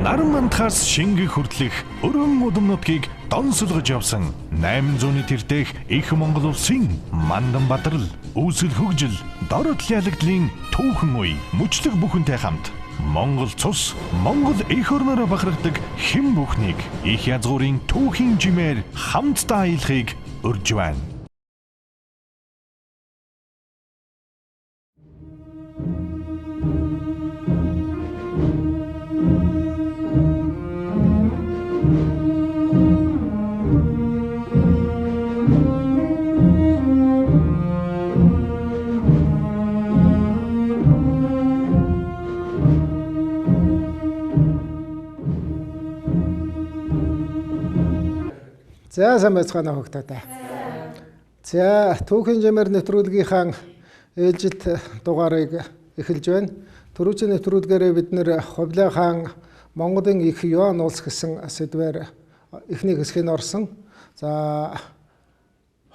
Наран мандахаас шингэх хүртэлх өргөн удам нутгийг донсолгож явсан 800-ны тэртех их Монгол улсын мандан бадрал, үүсэл хөгжил, дород ялагдлын түүхэн үе мөчлөг бүхэнтэй хамт Монгол цус, Монгол эх орноороо бахархдаг хэн бүхнийг их язгуурын түүхийн жимээр хамтдаа аялахыг урьж байна. За сайн байцгаана уу хүүхдүүдээ. За түүхийн жимээр нэвтрүүлгийнхаа ээлжит дугаарыг эхэлж байна. Түрүүчийн нэвтрүүлгээрээ бид нэр Хубилай хаан Монголын их Юань улс гэсэн сэдвээр эхний хэсгийг орсон. За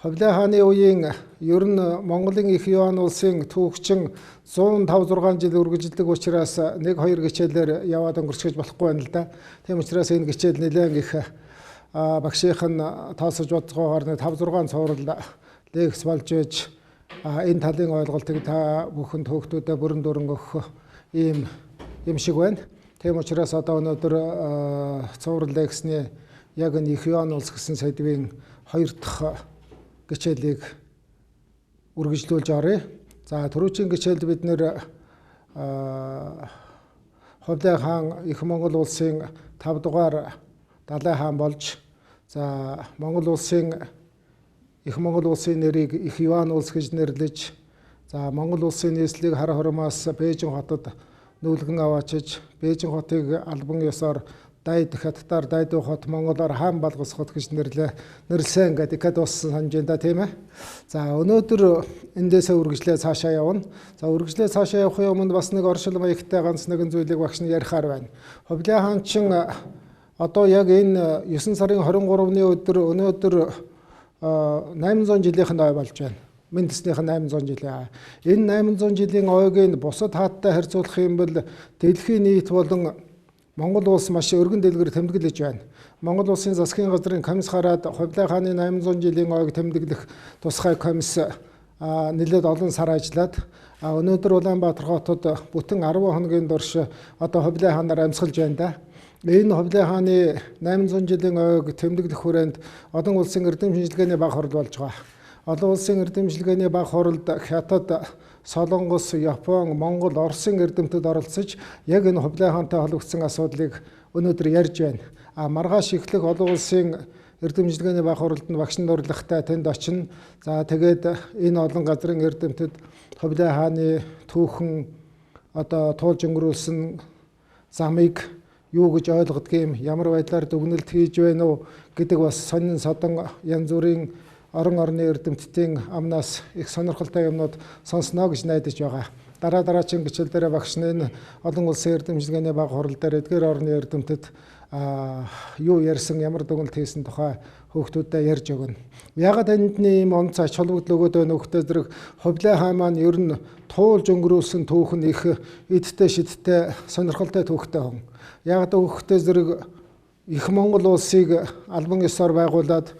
Хубилай хааны үеийн ер нь Монголын их Юань улсын түүхчин 105 6 жил үргэлжилдэг учраас 1 2 хичээлээр яваад өнгөрчгөж болохгүй байна л да. Тийм учраас энэ хичээл нэлээд их багшийнх нь тооцож бодцоогоор 5 6 цуврал лекц болж байж энэ талын ойлголтыг та бүхэн хүүхдүүдэд бүрэн дүүрэн өгөх ийм юм шиг байна. Тийм учраас одоо өнөөдөр цуврал лекцний яг энэ их Юань улс гэсэн сэдвийн хоёр дахь хичээлийг үргэлжлүүлж оръё. За түрүүчийн хичээлд бид нэр Хубилай хаан их Монгол улсын 5 дугаар Далай хаан болж, за Монгол улсын их Монгол улсын нэрийг их Юань улс гэж нэрлэж, за Монгол улсын нийслэлийг хар хормоос Бээжин хотод нүүлгэн аваачиж, Бээжин хотыг албан ёсоор Дайд хаттаар Дайдуу хот, монголоор хаан балгас хот гэж нэрлсэн гэдэг ихэд дууссан санаж байна да, тийм ээ. За өнөөдөр эндээсээ үргэлжлээ цаашаа явна. За үргэлжлээ цаашаа явахын өмнө бас нэг оршил маягтай ганц нэгэн зүйлийг багш нь ярихаар байна. Хубилай хаан чин одоо яг энэ 9 сарын 23-ны өдөр өнөөдөр 800 жилийнх нь ой болж байна. Мэндснийх нь 800 жилийн. Энэ 800 жилийн ойг бусад хааттай харьцуулах юм бол дэлхийн нийт болон Монгол улс маш өргөн дэлгэр тэмдэглэж байна. Монгол улсын засгийн газрын комисс хараад Хубилай хааны 800 жилийн ойг тэмдэглэх тусгай комисс нэлээд олон сар ажиллаад өнөөдөр Улаанбаатар хотод бүтэн 10 хоногийн турш одоо Хубилай хаанаар амьсгалж байна да. Энэ Хубилай хааны 800 жилийн ойг тэмдэглэх хүрээнд олон улсын эрдэм шинжилгээний баг хурал болж байгаа. Олон улсын эрдэм шинжилгээний баг хуралд Хятад, Солонгос, Япон, Монгол, Оросын эрдэмтэд оролцож яг энэ Хубилай хаантай холбогдсон асуудлыг өнөөдөр ярьж байна. А маргааш эхлэх олон улсын эрдэм шинжилгээний баг хуралд нь багш нурлагтай тэнд очино. За тэгээд энэ олон газрын эрдэмтэд Хубилай хааны түүхэн одоо туулж өнгөрүүлсэн замыг юу гэж ойлгодог юм, ямар байдлаар дүгнэлт хийж байна уу гэдэг бас сонин содон янз бүрийн орон орны эрдэмтдийн амнаас их сонирхолтой юмнууд сонсноо гэж найдаж байгаа. Дараа дараагийн хичээл дээр багш нь олон улсын эрдэм шинжилгээний баг хурал дээр эдгээр орны эрдэмтэд юу ярьсан, ямар дүгнэлт хийсэн тухай хүүхдүүдэд ярьж өгнө. Ягаад эндний ийм онц ач холбогдол өгөөд байна хүүхдээ зэрэг Хубилай хаан маань ер нь туулж өнгөрүүлсэн түүх нь их эдтэй шидтэй сонирхолтой түүхтэй хүн. Ягаад хүүхдээ зэрэг их Монгол улсыг албан ёсоор байгуулад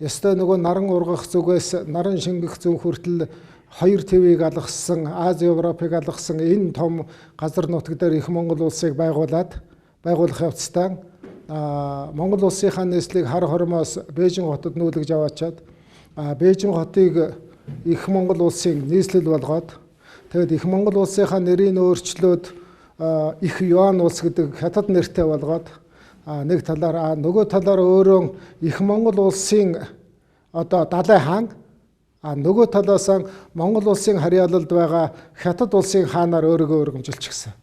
ёстой нөгөө наран ургах зүгээс наран шингэх зүг хүртэл хоёр твийг алгасан, Ази Европыг алгасан энэ том газар нутаг дээр их Монгол улсыг байгуулад байгуулах явцдаа Монгол улсынхаа нийслэлийг хар хормоос Бээжин хотод нүүлгэж аваачаад Бээжин хотыг их Монгол улсын нийслэл болгоод тэгээд их Монгол улсынхаа нэрийг өөрчлөөд их Юань улс гэдэг хятад нэртэй болгоод нэг талаар нөгөө талаар өөрөө их Монгол улсын одоо Далай хаан нөгөө талаас Монгол улсын харьяалалд байгаа хятад улсын хаанаар өөрийгөө өргөмжилчихсэн.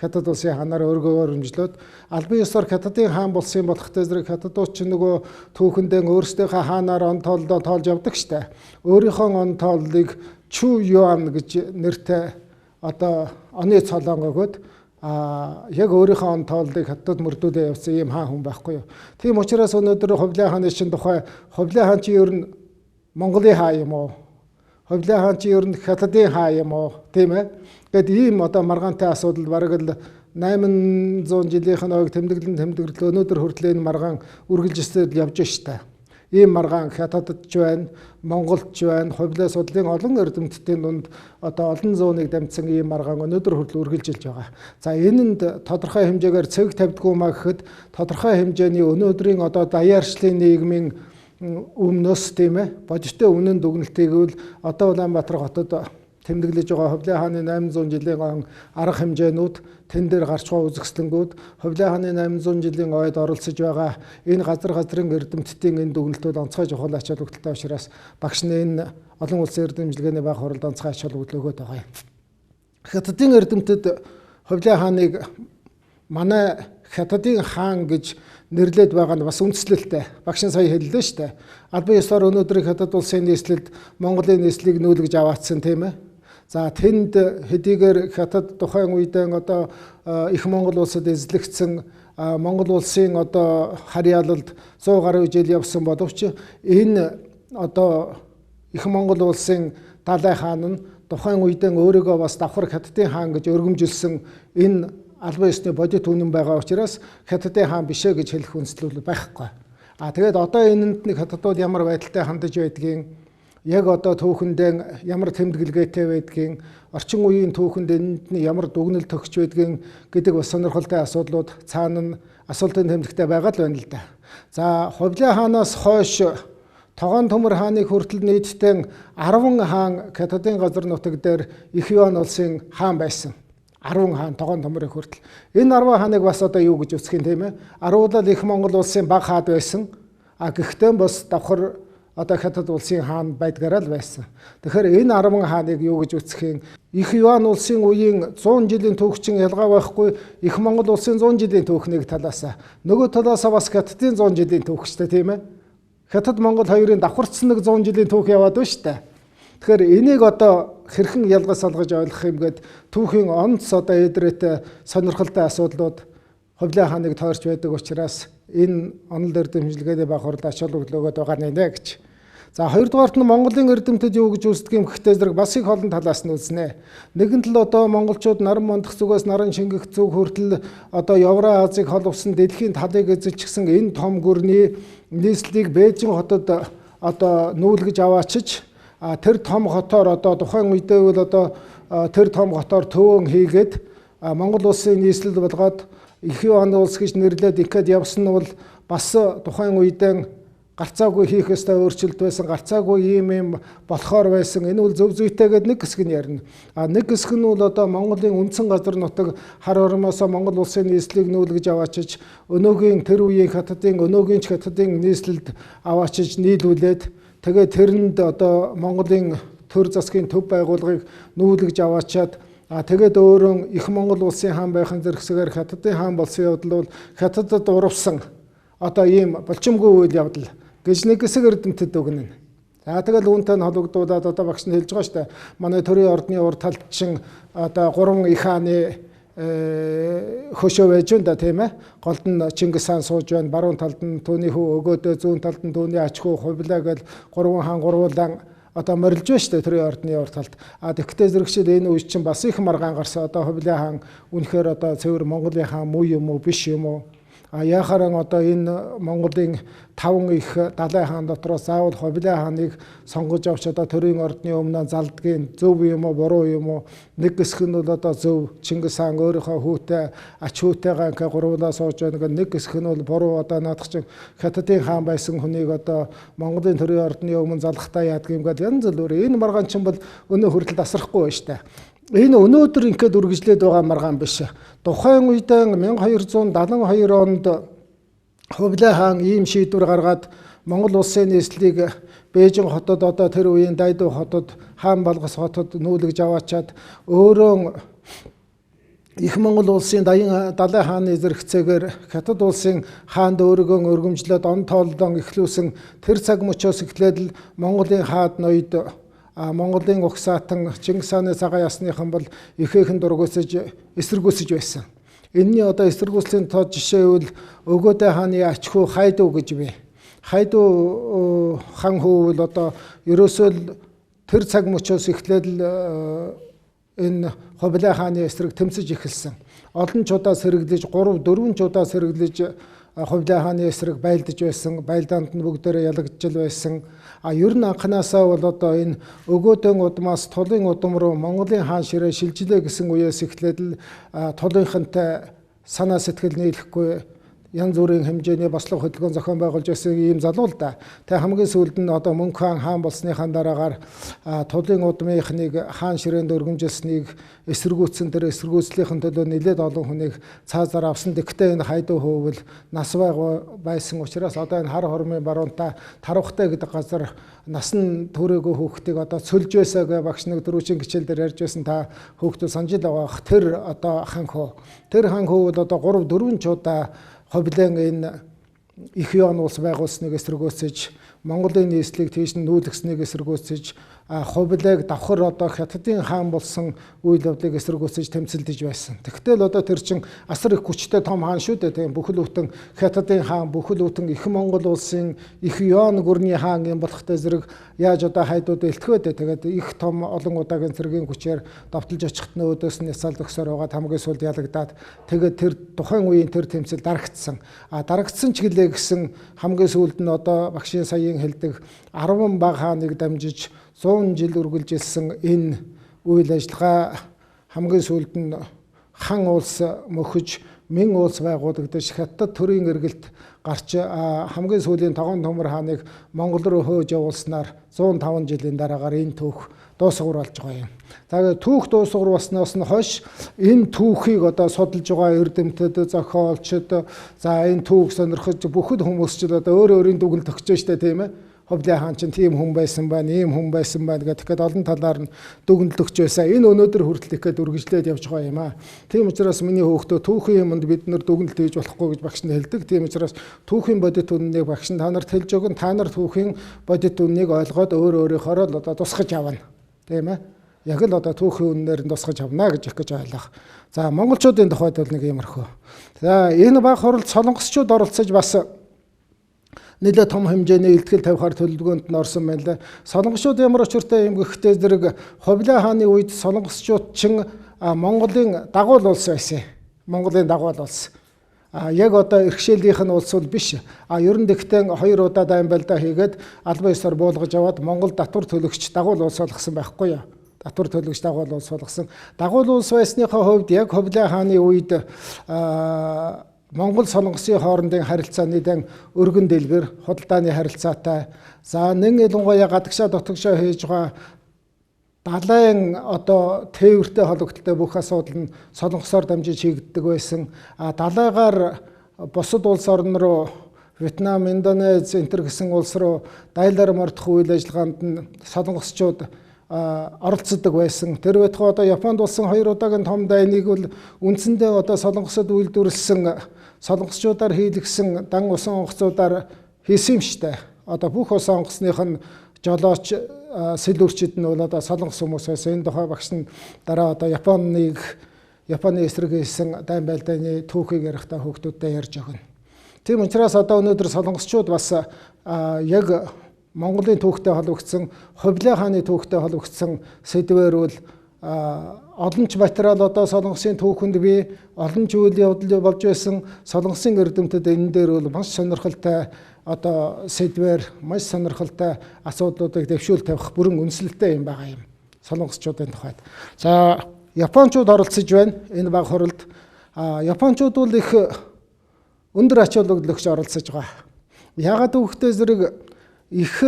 Хятад улсын хаанаар өөрийгөө өргөмжлөөд албан ёсоор хятадын хаан болсон болохтой зэрэг хятадууд ч нөгөө түүхэндээ өөрсдийнхээ хаанаар он тоолдоо тоолж явдаг штэ. Өөрийнхөө он тооллыг Чү Юань гэж нэртэй одоо оны цолоон өгөөд яг өөрийнхөө он тооллыг хятадд мөрдүүлээ явсан ийм хаан хүн байхгүй юу. Тийм учраас өнөөдөр Хубилай хааны чин тухай Хубилай хаан чи ер нь Монголын хаан юм уу? Хубилай хаан чи ер нь хятадын хаан юм уу? Тийм ээ. Гэт ийм одоо маргаантай асуудал бараг л 800 жилийнх нь ойг тэмдэглэн тэмдэглэл өнөөдөр хүртэл энэ маргаан үргэлжилсээр явж штэ. Ийм маргаан Хятадд ч байна, Монголд ч байна, Хувлай судлалын олон эрдэмтдийн дунд одоо олон зууныг дамжсан ийм маргаан өнөөдөр хүртэл үргэлжилж байгаа. За энэнд тодорхой хэмжээгээр цэг тавьдгүй маа гэхэд тодорхой хэмжээний өнөөдрийн одоо даяаршлын нийгмийн өмнөөс тийм бодиттой үнэн дүгнэлтийг үл одоо Улаанбаатар хотод тэмдэглэж байгаа Хувлай хааны 800 жилийн он арга хэмжээнүүд тэн дээр гарч байгаа үзэсгэлэнгүүд Хувлай хааны 800 жилийн ойд оролцож байгаа энэ газар газрын эрдэмтдийн энэ дүгнэлтүүд онцгой чухал ач холбогдолтой учраас багш нь энэ олон улсын эрдэмтдийн бага хурлд онцгой ач холбогдол өгöd байгаа юм. Хятадын эрдэмтэд Хувлай хааныг манай Хятадын хаан гэж нэрлээд байгаа нь бас үндслэлтэй. Багш нь сая хэллээ шүү дээ. Албан ёсоор өнөөдрийн Хятад улсын нийслэлд Монголын нийслэлийг нүүлгэж аваатсан тийм ээ. За тэнд хэдийгээр Хятад тухайн үедээ одоо их Монгол улсад эзлэгдсэн Монгол улсын одоо харьяалалд 100 гаруй жил явсан боловч энэ одоо их Монгол улсын Далай хаан нь тухайн үедээ өөрийгөө бас давхар Хятадын хаан гэж өргөмжилсөн энэ албан ёсны бодит үнэн байгаа учраас Хятадын хаан биш ээ гэж хэлэх үндэслэл байхгүй. А тэгээд одоо энэнд нэг хятадууд ямар байдалтай хандаж байдгийг, яг одоо түүхэндээ ямар тэмдэглэгээтэй байдгийг, орчин үеийн түүхэнд энэнд нь ямар дүгнэлт өгч байдгийг гэдэг бас сонирхолтой асуудлууд цаана нь асуултын тэмдэгтэй байгаа л байна л да. За Хувлай хаанаас хойш Тогоон Төмөр хааныг хүртэл нийтдээ 10 хаан Хятадын газар нутаг дээр их Юань улсын хаан байсан. 10 хаан Тогоон Төмөрийг хүртэл. Энэ 10 хааныг бас одоо юу гэж үзэх юм тийм ээ? 10-уулал их Монгол улсын баг хаад байсан. А гэхдээ бас давхар одоо Хятад улсын хаан байдгаараа л байсан. Тэгэхээр энэ 10 хааныг юу гэж үзэх юм? Их Юань улсын үеийн 100 жилийн түүхчин ялгаа байхгүй, их Монгол улсын 100 жилийн түүх нэг талаасаа. Нөгөө талаасаа бас Хятадын 100 жилийн түүх шүү дээ, тийм ээ? Хятад Монгол хоёрын давхарцсан нэг 100 жилийн түүх яваад байна шүү дээ. Тэгэхээр энийг одоо хэрхэн ялгаж салгаж ойлгох юм гээд түүхийн онц одоо эдрээтэй сонирхолтой асуудлууд Хувлай хааныг тойрч байдаг учраас энэ онол эрдэм хэмжилгээний баг хурлд ач холбогдол өгöd байгаа нэ гэж. За хоёрдугаарт нь Монголын эрдэмтэд юу гэж үздэг юм гэхдээ зэрэг бас их олон талаас нь үзнэ. Нэгэн тал одоо монголчууд наран мандах зүгээс наран шингэх зүг хүртэл одоо Евро Азийг холбосон дэлхийн талыг эзэлчихсэн энэ том гүрний нийслэлийг Бээжин хотод одоо нүүлгэж аваачиж тэр том хотоор одоо тухайн үедээ бол одоо тэр том хотоор төвөн хийгээд Монгол улсын нийслэл болгоод их Юань улс гэж нэрлээд ингээд явсан нь бол бас тухайн үедээ гарцаагүй хийх ёстой өөрчлөлт байсан, гарцаагүй ийм юм болохоор байсан. Энэ бол зөв зүйтэй гэдэг нэг хэсэг нь ярина. А нэг хэсэг нь бол одоо Монголын үндсэн газар нутаг хар ормоосоо Монгол улсын нийслэлийг нүүлгэж аваачиж өнөөгийн тэр үеийн Хятадын өнөөгийн ч Хятадын нийслэлд аваачиж нийлүүлээд тэгээд тэрэнд одоо Монголын төр засгийн төв байгууллагыг нүүлгэж аваачаад тэгээд өөрөө их Монгол улсын хаан байхын зэрэгсээр Хятадын хаан болсон явдал бол Хятадд урвсан одоо ийм болчимгүй үйл явдал гэж нэг хэсэг эрдэмтэд өгнө. За тэгэл үүнтэй нь холбогдуулаад одоо багш нь хэлж байгаа шүү дээ. Манай төрийн ордны урд талд чинь одоо гурван их хааны хөшөө байж байна да, тийм ээ. Голд нь Чингис хаан сууж байна, баруун талд нь түүний хүү Өгөөдөө, зүүн талд нь түүний ач хүү Хувлай гэл гурван хаан гурвуулан одоо морилж байна шүү дээ төрийн ордны урд талд. А тэгтээ зэрэгшил энэ үе чинь бас их маргаан гарсан. Одоо Хувлай хаан үнэхээр одоо цэвэр Монголын хаан муу юм уу биш юм уу? А яхааран одоо энэ Монголын таван их Далай хаан дотроос заавал Хувлай хааныг сонгож авч одоо төрийн ордны өмнө залдгийн зөв юм уу буруу юм уу? Нэг хэсэг нь бол одоо зөв Чингис хаан өөрийнхөө хүүтэй ач хүүтэйгээ ингээ гурвуулаа сууж байгаа, нэг хэсэг нь бол буруу одоо наадах чинь Хятадын хаан байсан хүнийг одоо Монголын төрийн ордны өмнө залхтаа яадаг юм гээд янз бүр энэ маргаан чинь бол өнөө хүртэл тасрахгүй байна шүү дээ. Энэ өнөөдөр ингээд үргэлжлээд байгаа маргаан биш. Тухайн үедээ 1272 онд Хувлай хаан ийм шийдвэр гаргаад Монгол улсын нийслэлийг Бээжин хотод одоо тэр үеийн Дайдуу хотод хаан балгас хотод нүүлгэж аваачаад өөрөө их Монгол улсын Далай хааны зэрэгцээгээр Хятад улсын хаанд өөрийгөө өргөмжлөөд он тооллон эхлүүлсэн тэр цаг мөчөөс эхлээд л Монголын хаад ноёд Монголын угсаатан Чингис хааны цагаан ясныхан бол ихээхэн дургуйсаж эсэргүүцэж байсан. Энэний одоо эсэргүүцлийн тод жишээвэл Өгөөдэй хааны ач хүү Хайдуу гэж бий. Хайдуу хан хүү бол одоо ерөөсөө л тэр цаг мөчөөс эхлээд л энэ Хувлай хааны эсрэг тэмцэж эхэлсэн. Олон ч удаа сэргэлж 3 4 ч удаа сэргэлж Хубилай хааны эсрэг байлдаж байсан. Байлдаанд нь бүгдээрээ ялагдчихл байсан. А ер нь анханасаа бол одоо энэ өгөөдөн удмаас тулын удам руу Монголын хаан ширээ шилжилээ гэсэн үеэс эхлээд л тулынхантай санаа сэтгэл нийлэхгүй янз бүрийн хэмжээний бослого хөдөлгөөн зохион байгуулж байсан ийм залуу л да. Тэгээ хамгийн сүүлд нь одоо Мөнх хаан хаан болсныхаа дараагаар тулын удмынхныг хаан ширээнд өргөмжилснийг эсэргүүцсэн, тэр эсэргүүцлийнхэн төлөө нэлээд олон хүнийг цаазаар авсан. Тэгтээ энэ хайдуу хөвөл нас байсан учраас одоо энэ хар хормын баруунтай Тарвахтай гэдэг газар насан туршаагүй хүүхдийг одоо цөлж байсаа гэж багш нэг дөрвийн хичээл дээр ярьж байсан, та хүүхдүүд санаж л байгаа. Тэр одоо хан хөө. Тэр хан хөө бол одоо 3 4 ч удаа Хубилайн энэ их юан улс байгуулсныг эсэргүүцэж, Монголын нийслэлийг тийш нь нүүлгэснийг эсэргүүцэж, Хубилайг давхар одоо Хятадын хаан болсон үйл явдлыг эсэргүүцэж тэмцэлдэж байсан. Тэгтэл одоо тэр чин асар их хүчтэй том хаан шүү дээ. Тийм бүхэл бүтэн Хятадын хаан, бүхэл бүтэн их Монгол улсын их юан гүрний хаан юм болохтой зэрэг яаж одоо хайдууд элтгэв дээ. Тэгээд их том олон удаагийн цэргийн хүчээр довтолж очихт нөөдөөс нь ясаал өгсөөр байгаа, хамгийн сүүлд ялагдаад тэгээд тэр тухайн үеийн тэр тэмцэл дарагдсан. А дарагдсан ч гэлээ гэсэн хамгийн сүүлд нь одоо багшийн саяын хэлдэг 10 баг хааныг дамжиж 100 жил үргэлжилсэн энэ үйл ажиллагаа хамгийн сүүлд нь хан улс мөхөж, мэн улс байгуулагдаж, Хятад төрийн эргэлт гарч хамгийн сүүлийн Тогон Төмөр хааныг Монгол руу хөөж явуулснаар 105 жилийн дараагаар энэ түүх дуусгавар болж байгаа юм. За түүх дуусгавар болсноос нь хойш энэ түүхийг одоо судалж байгаа эрдэмтэд, зохиолчд, за энэ түүх сонирхож бүхэл хүмүүс ч одоо өөр өөрийн дүгнэлт өгч штэ, тийм ээ. Хубилай хаан чинь тийм хүн байсан байна, ийм хүн байсан байна гэх тэгэхээр олон талаар нь дүгнэлт өгч байсан. Энэ өнөөдөр хүртэл их гээд үргэлжлээд явж байгаа юм аа. Тийм учраас миний хөөхтөө түүхийн юмд бид нар дүгнэлт хийж болохгүй гэж багш нь хэлдэг. Тийм учраас түүхийн бодит үннийг багш нь та нарт хэлж өгөн, та нар түүхийн бодит үннийг ойлгоод өөр өөрийнхөөрөө л одоо тусгаж авна. Тийм ээ. Яг л одоо түүхийн үннээр нь тусгаж авна гэж их гэж ойлгох. За монголчуудын тухайд бол нэг иймэрхүү. За энэ баг хуралд солонгосчууд оролцож бас нэлээд том хэмжээний илтгэл тавихаар төлөвлөгөөнд нь орсон байна лээ. Солонгосчууд ямар учиртай юм гэхдээ зэрэг Хубилай хааны үед солонгосчууд чинь Монголын дагуул улс байсан. Монголын дагуул улс. Яг одоо иргэшээлийнх нь улс бол биш. А ер нь тэгтээ хоёр удаа дайн байлдаа хийгээд албан ёсоор буулгаж аваад Монгол татвар төлөгч дагуул улс болгосон байхгүй юу? Татвар төлөгч дагуул улс болгосон. Дагуул улс байсныхаа хувьд яг Хубилай хааны үед Монгол солонгосын хоорондын харилцаа нэгэн өргөн дэлгэр худалдааны харилцаатай. За нэн ялангуяа гадагшаа дотгошоо хийж байгаа далайн одоо тээвэртэй холбогдлолтой бүх асуудал нь солонгосоор дамжиж хийгддэг байсан. А далайгаар бусад улс орн руу Вьетнам, Индонез, энтер гэсэн улс руу дайлаар мордох үйл ажиллагаанд нь солонгосчууд оролцдог байсан. Тэр байтугай одоо Японд болсон хоёр удаагийн том дайныг бол үндсэндээ одоо солонгосод үйлдвэрлэсэн солонгосчуудаар хийлгсэн дан усан онгоцуудаар хийсэн юм штэ. Одоо бүх усан онгоцных нь жолооч сэлүүрчид нь бол одоо солонгос хүмүүс байсан. Энэ тухай багш нь дараа одоо Японы эсрэг хийсэн дайн байлдааны түүхийг ярихдаа хүүхдүүдтэй ярьж өгнө. Тийм учраас одоо өнөөдөр солонгосчууд бас яг Монголын түүхтэй холбогдсон, Хубилай хааны түүхтэй холбогдсон сэдвээр бол олон ч материал одоо солонгосын түүхэнд бий, олон ч үйл явдал болж байсан. Солонгосын эрдэмтэд энэ дээр бол маш сонирхолтой одоо сэдвээр маш сонирхолтой асуудлуудыг дэвшүүл тавих бүрэн үнэлэлтэй юм байгаа юм солонгосчуудын тухайд. За Япончууд оролцож байна энэ баг хуралд. Япончууд бол их өндөр ач холбогдол өгч оролцож байгаа. Яагаад гэвэл зэрэг их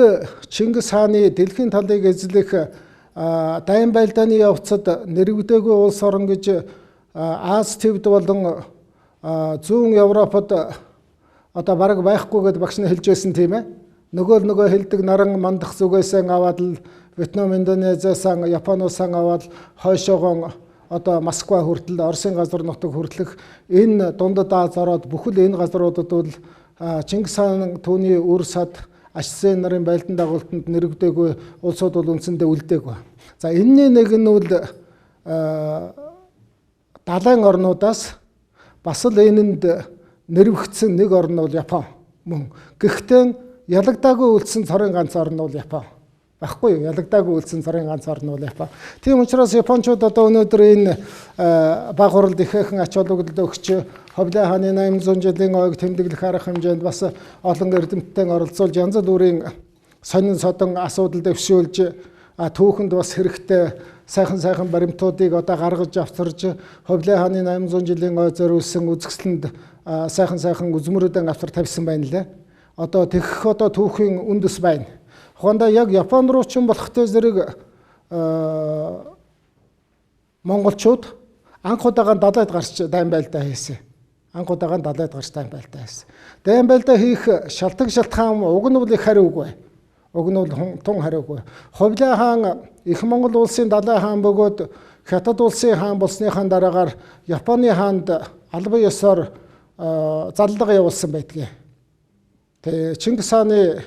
Чингис хааны дэлхийн талыг эзлэх дайн байлдааны явцад нэрвдээгүй улс орон гэж Аз твд болон зүүн Европод одоо бараг байхгүй гэд багш нь хэлж байсан, тийм ээ. Нөгөө хэлдэг наран мандах зүгээсээ аваад л Вьетнам, Индонезиас, Японоос аваад хойшоогоон одоо Москва хүртэл, Оросын газар нутаг хүртэлх энэ дундад Аз ороод бүхэл энэ газруудад бол Чингис хаан түүний үр сад Ашсын нарын байлдан дагуултанд нэрвдээгүй улсууд бол үндсэндээ үлдээгүй. За энэний нэг нь бол далайн орнуудаас бас л энэнд нэрвэгдсэн нэг орн бол Япон мөн. Гэхдээ ялагдаагүй үлдсэн цорын ганц орн бол Япон Баггүй ялагдаагүй үлдсэн цорын ганц орн бол Япон. Тийм учраас Япончууд одоо өнөөдөр энэ баг хуралд ихээхэн ач холбогдол өгч Хубилай хааны 800 жилийн ойг тэмдэглэх арга хэмжээнд бас олон эрдэмтдээ оролцуулж янз бүрийн сонин содон асуудал дэвшүүлж түүхэнд бас хэрэгтэй сайхан сайхан баримтуудыг одоо гаргаж авчирж Хубилай хааны 800 жилийн ой зориулсан үзэсгэлэнд сайхан сайхан үзмөрүүдэн авчир тавьсан байна лээ. Одоо тэгэх одоо түүхийн үндэс байна. Ухаандаа яг Япон руу ч болохтой зэрэг монголчууд анх удаага далайд гарч дайн байлдаа хийсэн. Анх удаага далайд гарч дайн байлдаа хийсэн. Дайн байлдаа хийх шалтгаан уг нь бол их хариугүй. Уг нь бол тун хариугүй. Хубилай хаан их Монгол улсын далай хаан бөгөөд Хятад улсын хаан болсныхаа дараагаар Японы хаанд албан ёсоор заллага явуулсан байдгийг. Тэгээ Чингис хааны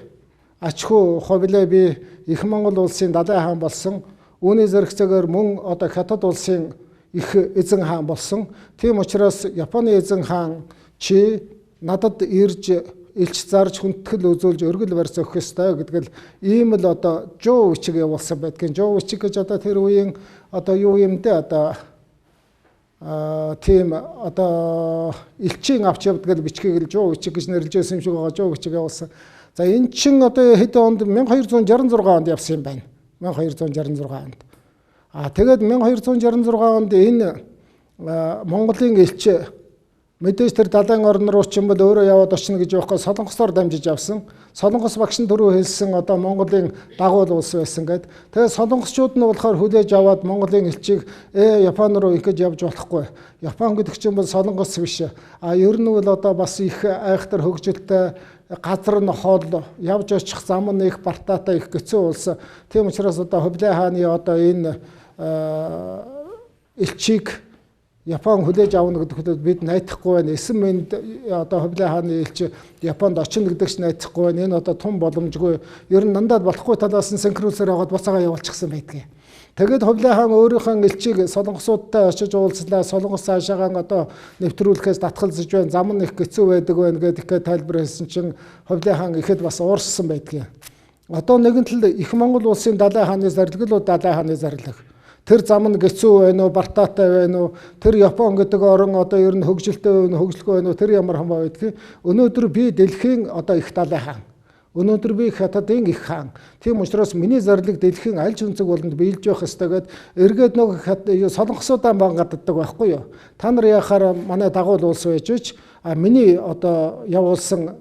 ачхүү Хубилай би их Монгол улсын далай хаан болсон. Үүний зэрэгцээгээр мөн одоо Хятад улсын их эзэн хаан болсон. Тийм учраас Японы эзэн хаан чи надад ирж элч зарж хүндэтгэл үзүүлж өргөл барьц өгөх ёстой гэдэг л ийм л одоо жуу бичиг явуулсан байдгийн. Жуу бичиг гэж одоо тэр үеийн одоо юу юм дээ одоо тийм одоо элчийн авч явдаг л бичгийг л жуу бичиг гэж нэрлэж байсан юм шиг байгаа. Жуу бичиг явуулсан. За эн чин одоо хэд онд 1266 онд явсан юм байна. 1266 онд. А тэгээд 1266 онд энэ Монголын элч мэдээж тэр далайн орн руу ч юм бол өөрөө яваад очно гэж явахгүй Солонгосоор дамжиж явсан. Солонгос багш нь түрүү хэлсэн одоо Монголын дагуул улс байсан гэд. Тэгээд солонгосчууд нь болохоор хүлээж аваад Монголын элчийг Япон руу ингэж явж болохгүй. Япон гэдэг чинь бол Солонгос биш. А ер нь бол одоо бас их айхтар хөгжилтэй газар нь хол явж очих зам нь их бартаатай их гэцэн улс. Тийм учраас одоо Хубилай хааны одоо энэ элчийг Япон хүлээж авна гэдэгт бид найдахгүй байна. Эсэн мэнд одоо Хубилай хааны элч Японд очино гэдэг ч найдахгүй байна. Энэ одоо тун боломжгүй. Ер нь нандаад болохгүй талаас нь синхруулсаар аваад буцаага явуулчихсан байдгийг. Тэгээд Хубилай хаан өөрийнхөө элчийг солонгосуудтай очиж уулзлаа. Солонгос цаашаагаа одоо нэвтрүүлэхээс татгалзаж байна. Зам нь их хэцүү байдаг байна гэдэг ихэд тайлбар хэлсэн чинь Хубилай хаан ихэд бас уурссан байдгийг. Одоо нэгэн тал их Монгол улсын далай хааны зарлиг л далай хааны зарлиг. Тэр зам нь хэцүү байна уу, бартаатай байна уу, тэр Япон гэдэг орон одоо ер нь хөгжилтэй байна уу, хөгжилгүй байна уу, тэр ямар хамаа байдгийг. Өнөөдөр би дэлхийн одоо их далай хаан. Өнөөдөр би Хятадын их хаан. Тийм учраас миний зарлиг дэлхийн аль ч өнцөг болонд биелж явах ёстой гэд эргээд нөгөө солонгосуудаа бангаддаг байхгүй юу. Та нар яхаар манай дагуул улс байж ч миний одоо явуулсан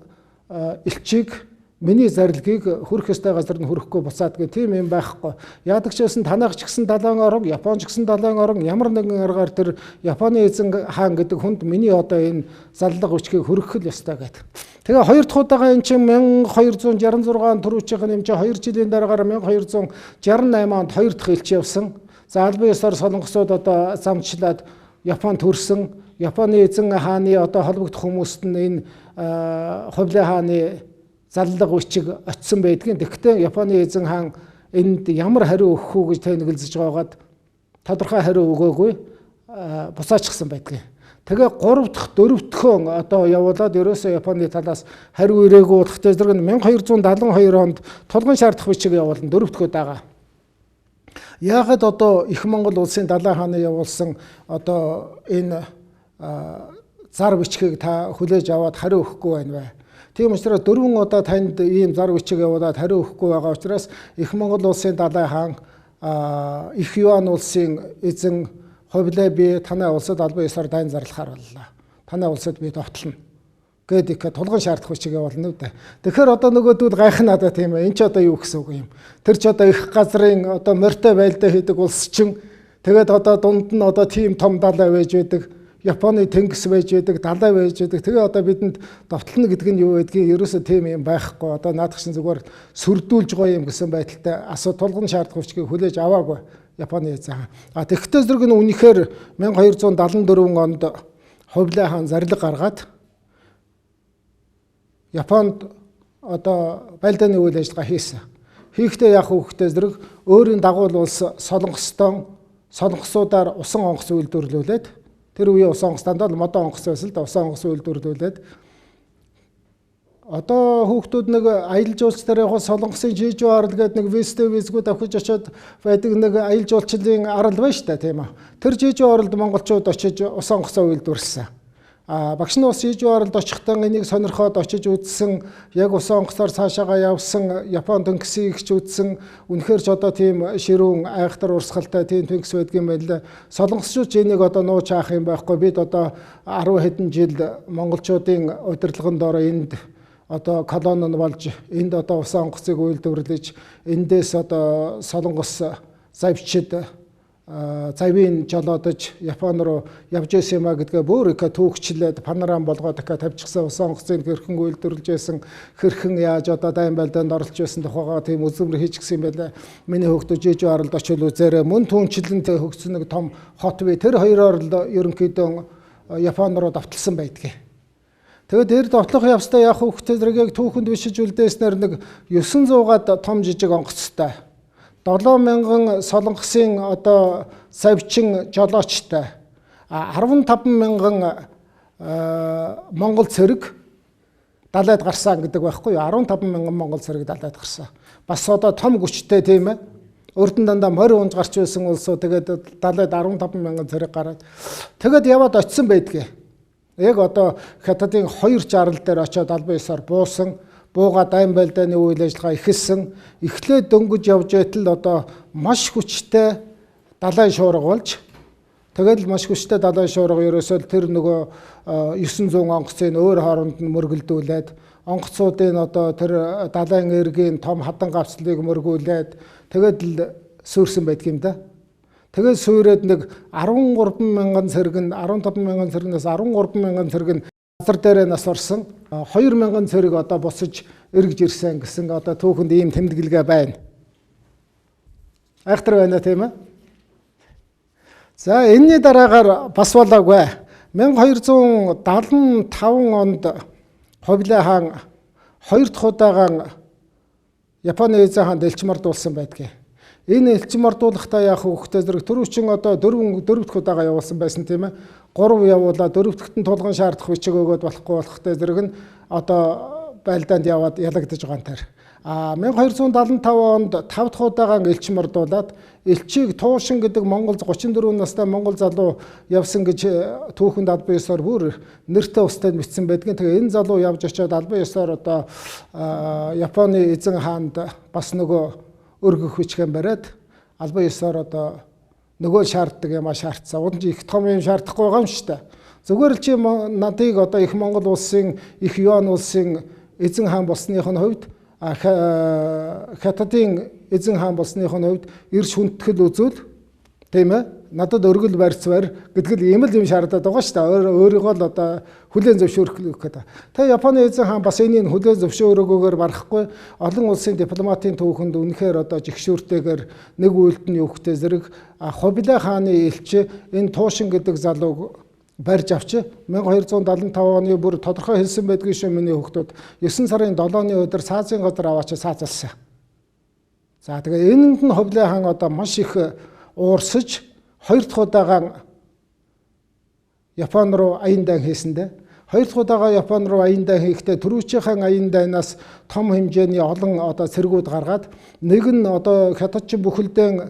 элчийг миний зарлигийг хүрэх ёстой газар нь хүрэхгүй буцаад гэ тийм юм байхгүй. Яадаг ч байсан танайх ч гэсэн далайн орон, Япон ч гэсэн далайн орон ямар нэгэн аргаар тэр Японы эзэн хаан гэдэг хүнд миний одоо энэ заллага өчгийг хүргэх л ёстой гэдэг. Тэгээ хоёр дахь удаага эн чинь 1266 он түрүүчийнх нь юм чинь 2 жилийн дараагаар 1268 онд хоёр дахь элч явсан. За албан ёсоор солонгосууд одоо замчлаад Японд төрсөн. Японы эзэн хааны одоо холбогдох хүмүүст нь энэ Хубилай хааны заллага бичиг очисон байдгийн. Тэгэхдээ Японы эзэн хаан энд ямар хариу өгөх үү гэж тэнэгэлзэж байгаад тодорхой хариу өгөөгүй буцаачихсан байдгийн. Тэгээ 3 дахь 4 дахь одоо явуулаад ерөөсөө Японы талаас хариу ирээгүй болохтой зэрэг 1272 онд тулгын шаардах бичиг явуулна 4 дахь удаага. Яагаад одоо их Монгол улсын далай хааны явуулсан одоо энэ зар бичгийг та хүлээж аваад хариу өгөхгүй байна вэ? Тийм учраас 4 удаа танд ийм зар бичиг явуулаад хариу өгөхгүй байгаа учраас их Монгол улсын далай хаан их Юан улсын эзэн Хубилай би танай улсад албан ёсоор дайн зарлахаар боллоо. Танай улсад би довтлоно гэдэг их тулгын шаардах бичиг явуулна үү. Тэгэхээр одоо нөгөөдөл гайхна одоо тийм ээ. Энд ч одоо юу гэсэн үг юм. Тэр ч одоо их газрын одоо морьтой байлдаа хийдэг улс чинь тэгээд одоо дунд нь одоо тийм том далай байж байдаг. Японы тэнгис байж байдаг, далай байж байдаг. Тэгээ одоо бидэнд довтлоно гэдэг нь юу байдгийг ерөөсөө тийм юм байхгүй. Одоо наадах чинь зүгээр сүрдүүлж гоё юм гэсэн байдалтай асуу тулгын шаардах бичгийг хүлээж аваагүй Японы эзэн хаан. А тэгвэл зэрэг нь үнэхээр 1274 онд Хубилай хаан зарлиг гаргаад Японд одоо байлдааны үйл ажиллагаа хийсэн. Хийхдээ яах вэ гэхдээ зэрэг өөрийн дагуул улс Солонгостон солонгосуудаар усан онгоц үйлдвэрлүүлээд тэр үеийн усан онгоц дандаа л модон онгоц байсан л да усан онгоц үйлдвэрлүүлээд Одоо хүүхдүүд нэг аялал жуулчлалаар явах Солонгосын Жижу арал гэдэг нэг визтэй визгүй давхиж очиод байдаг нэг аялал жуулчлалын арал байна шүү дээ, тийм үү. Тэр Жижу аралд монголчууд очиж ус онгоцоо үйлдвэрлэсэн. Багш нь ус Жижу аралд очихдоо энийг сонирхоод очиж үзсэн, яг ус онгоцоор цаашаагаа явсан, Япон тэнгисийг ч үзсэн. Үнэхээр ч одоо тийм ширүүн айхтар урсгалтай тийм тэнгис байдгийн байл. Солонгосчууд ч энийг одоо нууч хаах юм байхгүй. Бид одоо 10 хэдэн жил монголчуудын удирдлагын доор энд одоо колони нь болж энд одоо ус онгоцыг үйлдвэрлэж эндээс одоо Солонгос завчид завийн жолоодож Япон руу явж байсан юм а гэдгээ бүр их түүхчлээд панорам болгоод их тавьчихсан. Ус онгоцыг хэрхэн үйлдвэрлэж байсан, хэрхэн яаж одоо дайн байлдаанд оролцож байсан тухайгаа тийм үзмэр хийчихсэн юм байлаа. Миний хүүхдүүд Жижу аралд очил үзээрэй. Мөн түнчлэн хөгжсөн нэг том хот бий. Тэр хоёроор л ерөнхийдөө Япон руу давталсан байдгийг. Тэгээд тэр довтлох явцдаа яг хүүхдээ зэрэг яг түүхэнд бишиж үлдээснээр нэг 900-аад том жижиг онгоцтой, 7000 Солонгосын одоо савчин жолоочтой, 15000 монгол цэрэг далайд гарсан гэдэг байхгүй юу? 15000 монгол цэрэг далайд гарсан. Бас одоо том хүчтэй, тийм ээ. Урд нь дандаа морь унж гарч байсан улсуу тэгээд далайд 15000 цэрэг гараад тэгээд яваад очисон байдгийг. Яг одоо Хятадын 260 дээр очиод албан ёсоор буусан, буугаад айн байлдааны үйл ажиллагаа эхэлсэн. Эхлээд дөнгөж явж байтал одоо маш хүчтэй далайн шуурга болж, тэгэл маш хүчтэй далайн шуурга ерөөсөө тэр нөгөө 900 онгоцыг өөр хооронд нь мөргөлдүүлээд, онгоцуудын одоо тэр далайн эргийн том хадан гавцлыг мөргүүлээд тэгээд л сүрсэн байдаг юм да. Тэгээд сүйрээд нэг 13,000 цэрэг нь 15,000 цэрэгнээс 13,000 цэрэг нь газар дээрээ нас орсон. 2,000 цэрэг одоо босож эргэж ирсэн гэсэн одоо түүхэнд ийм тэмдэглэгээ байна. Айхтар байна, тийм ээ. За энэний дараагаар бас болоогүй. 1275 онд Хубилай хаан хоёр дахь удаага Японы эзэн хаанд элчин мордуулсан байдгийг. Энэ элчин мордуулахдаа яах хүүхдээ зэрэг түрүүчин одоо дөрөв дэх удаага явуулсан байсан, тийм ээ. 3 явуулаад дөрөв дахьт нь тулган шаардах бичиг өгөөд болохгүй болохтой зэрэг нь одоо байлдаанд яваад ялагдаж байгаа юм таар. 1275 онд 5 дахь удаага элчин мордуулаад элчийг Туушин гэдэг монгол 34 настай монгол залуу явсан гэж түүхэнд албан ёсоор бүр нэртэй устай бичсэн байдгийн. Тэгээ энэ залуу явж очиод албан ёсоор одоо Японы эзэн хаанд бас нөгөө өргөх бичгэн бариад албан ёсоор одоо нөгөө шаарддаг юм а шаардсан. Уг нь их том юм шаардахгүй байгаа юм шүү дээ. Зүгээр л чи надыг одоо их Монгол улсын, их Юан улсын эзэн хаан болсных нь хувьд, Хятадын эзэн хаан болсных нь хувьд эрс хүндэтгэл үзүүл, тийм ээ, надад өргөл барьц барь гэдэг л ийм л юм шаардаад байгаа шүү дээ. Өөрийгөө л одоо хүлээн зөвшөөрөх гэдэг. Тэгээ Японы эзэн хаан бас энийг хүлээн зөвшөөрөөгөөр барахгүй олон улсын дипломатын түүхэнд үнэхээр одоо жигшүүртэйгээр нэг үйлд нь юухтэй зэрэг Хубилай хааны элч энэ Туушин гэдэг залууг барьж авч 1275 оны бүр тодорхой хэлсэн байдгийн шүү миний хүүхдүүд 9 сарын 7-ны өдөр цаазын газар аваач цаазалсан. За тэгээ энэнд нь Хубилай хаан одоо маш их уурсаж хоёр дахь удаага Япон руу аян дайн хийсэндээ. Хоёр дахь удаага Япон руу аян дайн хийхдээ түрүүчийнхэн аян дайнаас том хэмжээний олон одоо цэргүүд гаргаад нэг нь одоо хятадчин бүхэлдэн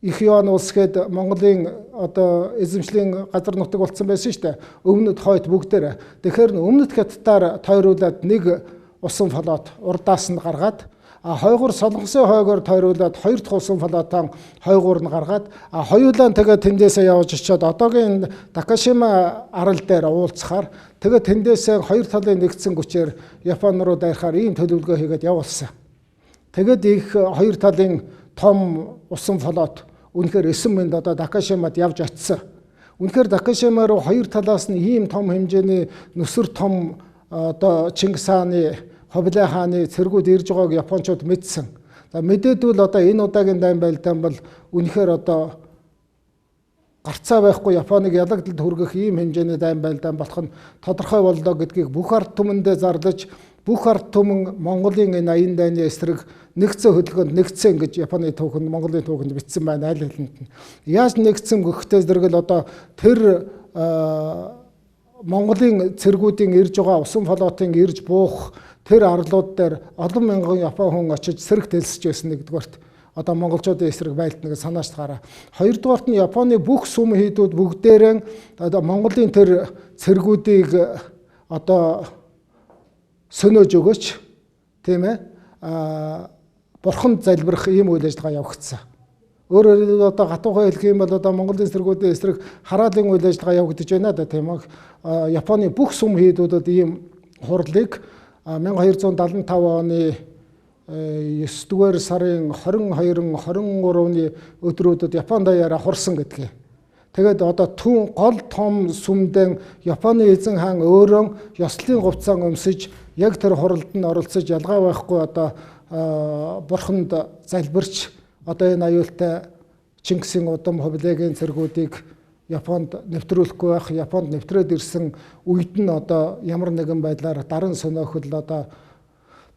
их Юан улс гээд Монголын одоо эзэмшлийн газар нутаг болсон байсан шүү дээ. Өмнөд хойд бүгдээр. Тэгэхээр өмнөд хятадаар тойруулаад нэг усан флот урдаас нь гаргаад, хойгоор Солонгосын хойгоор тойруулаад хоёр дахь усан флотон хойгоор нь гаргаад, хоёулаа тэгээд тэндээсээ явж очиод одоогийн Такашима арал дээр уулзахаар тэгээд тэндээсээ хоёр талын нэгдсэн хүчээр Япон руу дайрахаар ийм төлөвлөгөө хийгээд явуулсан. Тэгээд их хоёр талын том усан флот үнэхээр 9 мэнд одоо Такашимад явж очисон. Үнэхээр Такашима руу хоёр талаас нь ийм том хэмжээний нүсэр том одоо Чингис хааны, Хубилай хааны цэргүүд ирж байгааг японочууд мэдсэн. За мэдээдвэл одоо энэ удаагийн дайн байлдаан бол үнэхээр одоо гарцаа байхгүй Японыг ялагдalд хүргэх ийм хэмжээний дайн байлдаан болох нь тодорхой боллоо гэдгийг бүх ард түмэндээ зарлаж, бүх ард түмэн Монголын энэ аян дайны эсрэг нэгдсэн хөдөлгөөнд нэгдсэн гэж Японы түүхэнд, Монголын түүхэнд бичсэн байна аль хэлэнд нь. Яаж нэгдсэн гэхдээ зэрэг л одоо тэр Монголын цэргүүдийн ирж байгаа усан флотын ирж буух тэр арлууд дээр олон мянган Япон хүн очиж сэрэг дэлсэж байсан нэгдүгээрт. Одоо монголчуудын эсрэг байлтнаг санаачд гараа. Хоёрдугаарт нь Японы бүх сүм хийдүүд бүгдээрэн одоо Монголын тэр цэргүүдийг одоо сөнөөж өгөөч, тийм ээ, бурханд залбирах ийм үйл ажиллагаа явагдсан. Өөрөөр хэлбэл одоо гатуухан хэлэх юм бол одоо Монголын цэргүүдийн эсрэг хараалын үйл ажиллагаа явагдаж байна да, тийм ээ. Японы бүх сүм хийдүүдэд ийм хурлыг 1275 оны 9 дугаар сарын 22, 23-ны өдрүүдэд Японд даяараа хурсан гэдгийг. Тэгээд одоо түн гол том сүмдэн Японы эзэн хаан өөрөө ёслолын хувцаан өмсөж яг тэр хуралд нь оролцож ялгаа байхгүй одоо бурханд залбирч одоо энэ аюултай Чингисийн удам Хубилайгийн цэргүүдийг Японд нэвтрүүлэхгүй байх, Японд нэвтрээд ирсэн үед нь одоо ямар нэгэн байдлаар даран сониохол одоо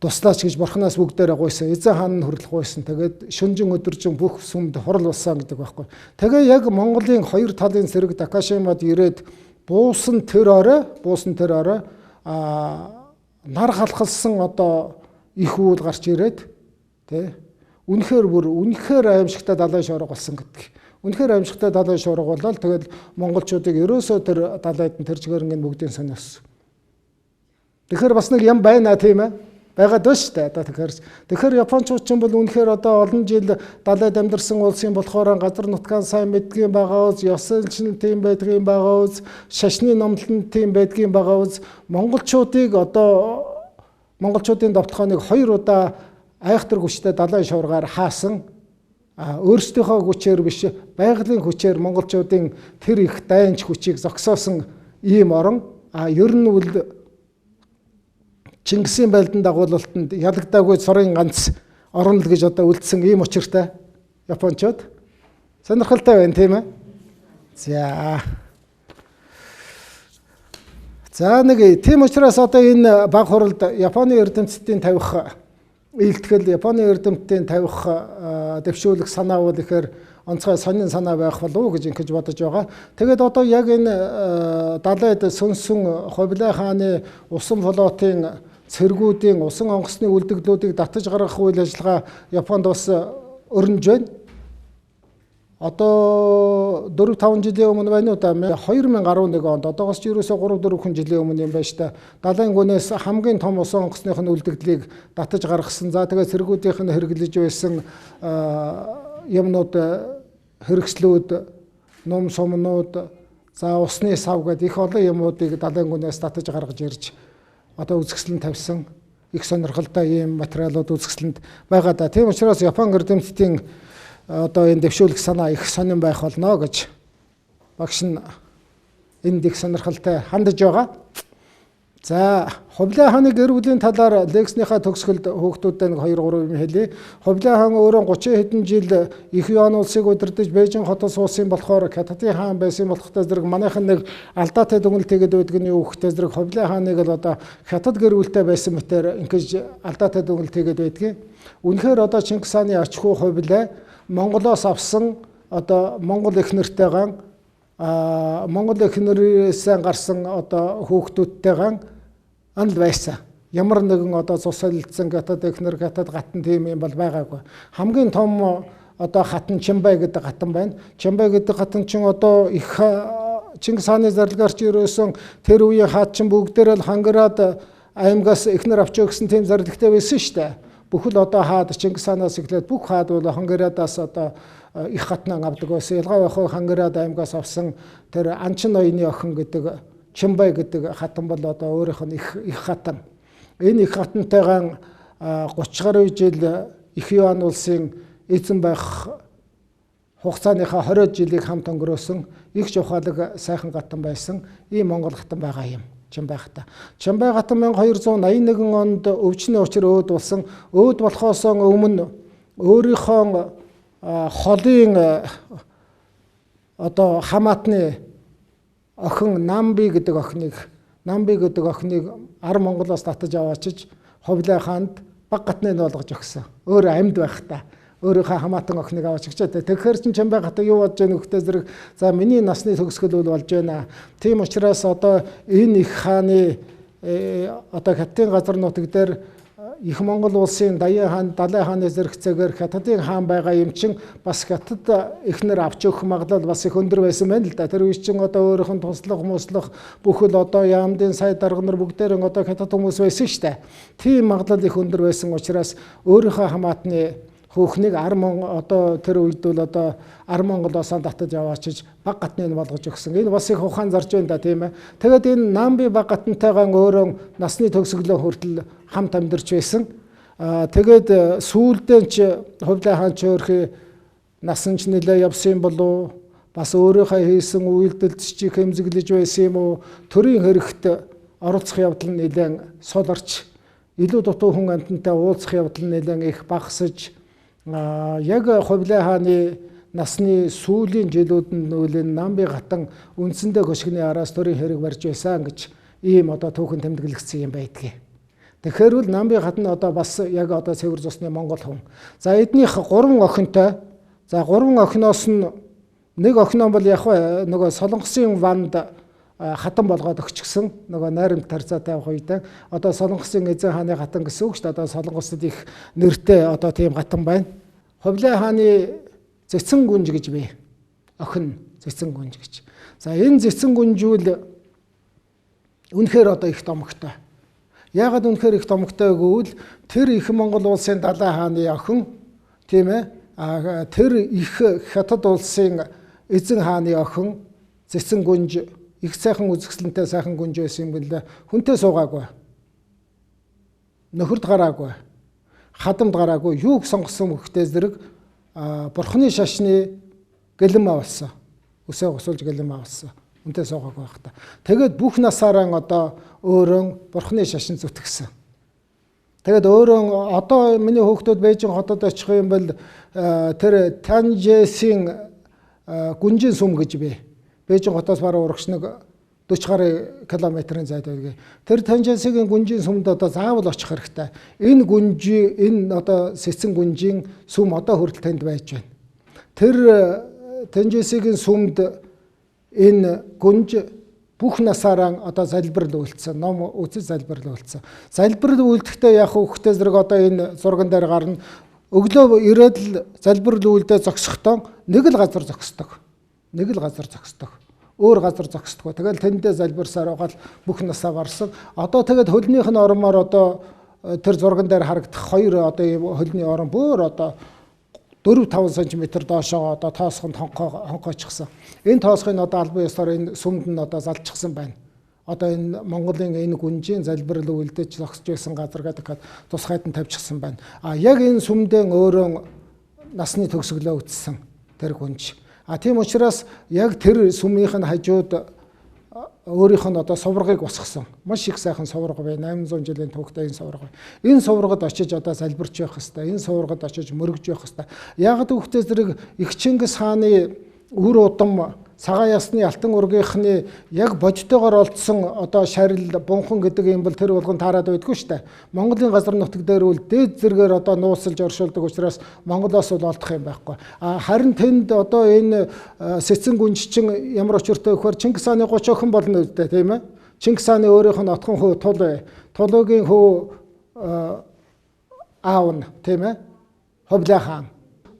туслаач гэж бурханаас бүгдээрээ гуйсан. Эзэн хаан нь хүртэл гуйсан. Тэгээд шүнжин өдөржин бүх сүмд хурал болсон гэдэг байхгүй. Тэгээ яг Монголын хоёр талын цэрэг Такашимад ирээд буусан тэр орой нар халахалсан одоо их үйл гарч ирээд тий үнэхээр бүр үнэхээр аимшигтай далайн шуурга болсон гэдэг. Үнэхээр аимшигтай далайн шуурга болол тэгэл монголчуудыг ерөөсөө тэр далайд нь тэр чигээрнгийн бүгдийн сониос. Тэгэхээр бас нэг юм байна тийм ээ. Байгаад байна шүү дээ. Одоо тэгэхээр японочууд ч юм бол үнэхээр одоо олон жил далайд амьдарсан улсын болохоор газар нутгаан сайн мэдгийн байгаа үз, ёс заншил тийм байдгийн байгаа үз, шашны номлол нь тийм байдгийн байгаа үз. Монголчуудыг одоо монголчуудын довтлогооныг хоёр удаа айхтар хүчтэй далайн шуургаар хаасан. Өөрсдийнхөө хүчээр биш, байгалийн хүчээр монголчуудын тэр их дайнч хүчийг зогсоосон ийм орон. Ер нь үл Чингисийн байлдан дагуулалтанд ялагдаагүй цорын ганц орон л гэж одоо үлдсэн ийм учиртай японочууд сонирхолтой байна тийм ээ. За нэг тийм учраас одоо энэ баг хуралд Японы эрдэмтдийн тавих илтгэл, Японы эрдэмтдийн тавих дэвшүүлэх санаа бол ихээр онцгой сонин санаа байх болов уу гэж ингэж бодож байгаа. Тэгээд одоо яг энэ далайд сөнсөн Хубилай хааны усан флотын цэргүүдийн усан онгоцны үлдэгдлүүдийг татаж гаргах үйл ажиллагаа Японд бас өрнөж байна. Одоо 4-5 жилийн өмнө байна уу да 2011 онд одоогоос ч ерөөсөө 3-4 жилийн өмнө юм байна шүү дээ. Далайн гүнээс хамгийн том усан онгоцных нь үлдэгдлийг татаж гаргасан. За тэгээд цэргүүдийнх нь хэрэглэж байсан юмнууд, хэрэгслүүд, нум сумнууд, за усны сав гэдэг их олон юмнуудыг далайн гүнээс татаж гаргаж ирж одоо үзэсгэлэн тавьсан их сонирхолтой ийм материалууд үзэсгэлэнд байгаа да. Тийм учраас Япон эрдэмтдийн одоо энэ дэвшүүлэх санаа их сонин байх болно гэж багш нь энд их сонирхолтой хандаж байгаа. За Хубилай хааны гэр бүлийн талаар лекцнийхаа төгсгөлд хүүхдүүдтэй нэг 2-3 юм хэлье. Хубилай хаан өөрөө 30 хэдэн жил их Юан улсыг удирдах Бээжин хотоос суусан болохоор Хятадын хаан байсан болохтой зэрэг манайхан нэг алдаатай дүгнэлт хийгээд байдаг нь юу гэхтэй зэрэг Хубилай хааныг л одоо Хятад гэр бүлтэй байсан мэтэр ингэж алдаатай дүгнэлт хийгээд байдгийг. Үнэхээр одоо Чингис хааны ач хүү Хубилай Монголоос авсан одоо Монгол их нэртэйгэн Монгол их нэрээс гарсан одоо хүүхдүүдтэйгэн анд байсан. Ямар нэгэн одоо цус солилцсон хятад эхнэр, хятад гатан тийм юм бол байгаагүй. Хамгийн том одоо хатан Чимбай гэдэг хатан байна. Чимбай гэдэг хатан чинь одоо их Чингис хааны зарлагаар чи ерөөсөн тэр үеийн хаад чинь бүгдээрээ л Хангирад аймгаас эхнэр авч өгсөн тийм зарлагтай байсан шүү дээ. Бүхэл одоо хаад Чингис хаанаас эхлээд бүх хаад бол Хангирадаас одоо их хатнаа авдаг байсан. Ялгаа байх Хангирад аймгаас авсан тэр Анчин ноёны охин гэдэг Чимбай гэдэг хатан бол одоо өөрийнх нь их хатан. Энэ их хатантайгаан 30 гаруй жил их Юан улсын эзэн байх хугацааныхаа 20 жилийг хамт өнгөрөөсөн их жухалаг сайхан гатан байсан ийм Монгол хатан байгаа юм. Чимбай хатан. Чимбай хатан 1281 онд өвчний учир өөд болсон. Өөд болохоос өмнө өөрийнхөө холын одоо хамаатны охин Намби гэдэг охиныг ар Монголоос татаж аваачиж Хубилай хаанд баг гатны болгож өгсөн. Өөр амьд байхдаа. Өөрийнхөө хамаатан охиныг аваач гэж. Тэгэхээр чин Чамбай хатан юу болж байгаа нөхдөд зэрэг за миний насны төгсгөл үл болж байна. Тийм учраас одоо энэ их хааны одоо Хятадын газар нутаг дээр их Монгол улсын Даян хаан, Далай хааны зэрэгцээгээр Хятадын хаан байгаа юм чин бас Хятад эхнэр авч өгөх магадлал бас их өндөр байсан байна л да. Тэр үе чин одоо өөрийнх нь туслах, муслах бүхэл одоо яамдын сая дарга нар бүгдээрэн одоо Хятад хүмүүс байсан шүү дээ. Тийм магадлал их өндөр байсан учраас өөрийнхөө хамаатны хүүхнийг одоо тэр үед бол одоо Ар Монголоос татаж яваачиж баг гатныг болгож өгсөн. Энэ бас их ухаан зарж байна да, тийм ээ. Тэгээд энэ Намби баг гатнтайгаа өөрөө насны төгсгөлөө хүртэл хамт амьдарч байсан. Тэгээд сүүлдээ ч Хувлай хаан ч өөрхий насан ч нэлээ явсан болов, бас өөрийнхөө хийсэн үйлдэлд ч хэмзэглэж байсан юм уу? Төрийн хэрэгт оролцох явдал нь нэлээд суларч, илүү дутуу хүн амьтантай уулзах явдал нь нэлээд их багасж, яг Хувлай хааны насны сүүлийн жилүүд нь нөлөө Намби хатан үндсэндээ хөшгөний араас төрийн хэрэг барьж байсан гэж ийм одоо түүхэн тэмдэглэгдсэн юм байдгийг. Тэгэхээр үл Намби хатан одоо бас яг одоо цэвэр цусны монгол хүн. За эднийх 3 охинтой. За 3 охиноос нь нэг охин бол яг нөгөө Солонгосын ванд хатан болгоод өгчихсөн. Нөгөө найрамд тарзаатай явах үедээ одоо Солонгосын эзэн хааны хатан гэсэн үг шүү дээ. Одоо Солонгосд их нэртэй одоо тийм хатан байна. Хувлай хааны Цэцэн гүнж гэж бий. Охин Цэцэн гүнж гэж. За энэ Цэцэн гүнжүүл үнэхээр одоо их домогтой. Яагаад үнэхээр их домогтой гэвэл тэр их Монгол улсын Далай хааны охин, тийм ээ. Тэр их Хятад улсын эзэн хааны охин Цэцэн гүнж их сайхан үзэсгэлэнтэй сайхан гүнж байсан юм бэлээ. Хүнтэй суугаагүй. Нөхөрд гараагүй. Хадамд гараагүй. Юуг сонгосон хөхтэй зэрэг бурхны шашны гэлэн авалсан. Өсөө госуулж гэлэн авалсан. Хүнтэй суугаагүй байх та. Тэгээд бүх насаараа одоо өөрөө бурхны шашин зүтгэсэн. Тэгээд өөрөө одоо миний хүүхдүүд Бээжин хотод очих юм бол тэр Танжесийн гүнжин сүм гэж бий. Бээжин хотоос баруун урагш нэг 40 гаруй километрын зайд байдаг. Тэр Танжесийн гүнжийн сүмд одоо заавал очих хэрэгтэй. Энэ гүнжи, энэ одоо Цэцэн гүнжийн сүм одоо хүртэл тэнд байж байна. Тэр Танжесийн сүмд энэ гүнж бүх насаараа одоо залбирал үйлдсэн, ном үзэж залбирал үйлдсэн. Залбирал үйлдэхдээ яг хөвгтэй зэрэг одоо энэ зурган дээр гарна. Өглөө ирээд л залбирал үйлдээ зогсохдоо нэг л газар зогсдог. Нэг л газар зогсдог. Өөр газар зогсдоггүй. Тэгэл тэндээ залбирсаар байгаа л бүх насаа барсан. Одоо тэгээд хөлнийх нь ормоор одоо тэр зурган дээр харагдах хоёр одоо ийм хөлний орон бүр одоо 4-5 см доошоо одоо тоосхон хонхоочихсон. Энэ тоосхыг одоо албан ёсоор энэ сүмд нь одоо залчихсан байна. Одоо энэ Монголын энэ гүнжийн залбирал үлдэж зогсож байсан газар гэдэг тусгайд нь тавьчихсан байна. А яг энэ сүмдэн өөрөө насны төгсгөлөө үтсэн тэр гүнж. А тийм учраас яг тэр сүмийнх нь хажууд өөрийнх нь одоо суврагыг босгосон. Маш их сайхан сувраг бай. 800 жилийн түүхтэй энэ сувраг. Энэ суврагад очиж одоо залбирч явах хэвээр. Энэ суврагад очиж мөргөж явах хэвээр. Яг түүхтэй зэрэг их Чингис хааны үр удам цагаан ясны алтан ургийнхны яг бодитойгоор олдсон одоо шарил бунхан гэдэг юм бол тэр болгон таарад байдгүй шүү дээ. Монголын газар нутаг дээр үл дээд зэргээр одоо нууцлж оршуулдаг учраас Монголоос бол олдох юм байхгүй. А харин тэнд одоо энэ Цэцэн гүнжчин ямар учиртай вөхөр Чингис хааны 30 охин болно үстэй, тийм ээ. Чингис хааны өөрийнх нь отхон хүү Тул, Тулуугийн хүү аав нь, тийм ээ. Хувлай хаан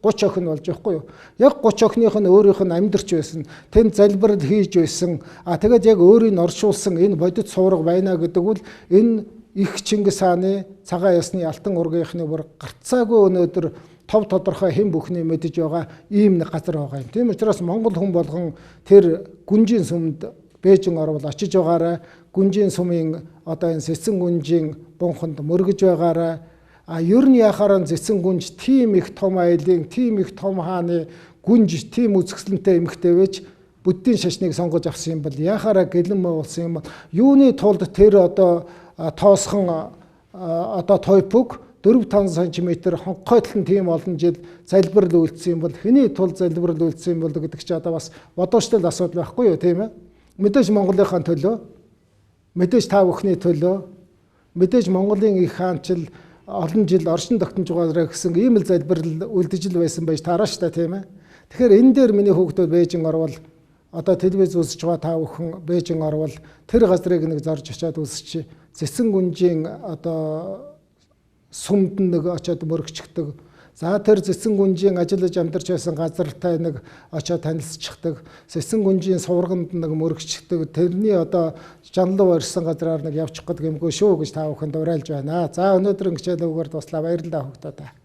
30 охин болж байхгүй юу? Яг 30 охиных нь өөрийнх нь амьдарч байсан, тэнд залбирал хийж байсан. А тэгээд яг өөрийг оршуулсан энэ бодит суурга байна гэдэг бол энэ их Чингис хааны цагаан ясны алтан ургийнхны бүр гарцаагүй өнөөдөр тов тодорхой хэн бүхний мэдэж байгаа ийм нэг газар байгаа юм. Тийм учраас Монгол хүн болгон тэр гүнжийн сүмд Бээжин орвол очиж байгаарай. Гүнжийн сүмийн одоо энэ Цэцэн гүнжийн бунханд мөргөж байгаарай. А ер нь яхаараа Цэцэн гүнж тийм их том аялын, тийм их том хааны гүнж, тийм үзэсгэлэнтэй эмэгтэй байж буддийн шашныг сонгож авсан юм бол яхаараа гэлэн болсон юм бол юуны тулд тэр одоо тоосхон одоо тойпуг 4-5 см хонхойтлон тийм олон жил залбирал үйлдсэн юм бол хэний тулд залбирал үйлдсэн юм бол гэдэг чи одоо бас бодоочтой асуудал байхгүй юу, тийм ээ? Мэдээж Монголынхаа төлөө, мэдээж та бүхний төлөө, мэдээж Монголын их хаанчил олон жил оршин тогтнож байгаарай гэсэн ийм л залбирал үлдэж л байсан байж таараа штэ, тийм ээ. Тэгэхээр энэ дээр миний хүүхдүүд Бээжин орвол, одоо телевиз үзэж байгаа та бүхэн Бээжин орвол тэр газрыг нэг зорж очиад үзчих. Цэцэн гүнжийн одоо сүмд нэг очиад мөрөгчдөг. За тэр Цэцэн гүнжийн ажиллаж амьдарч байсан газартай нэг очиад танилцчихдаг. Цэцэн гүнжийн сувраганд нэг мөрөгчдөг. Тэрний одоо жанлуу барьсан газраар нэг явчих гэдэг юмгүй шүү гэж та бүхэнд уриалж байна. За өнөөдрийн хичээл өгөөр дуслаа. Баярлалаа хүүхдүүдээ.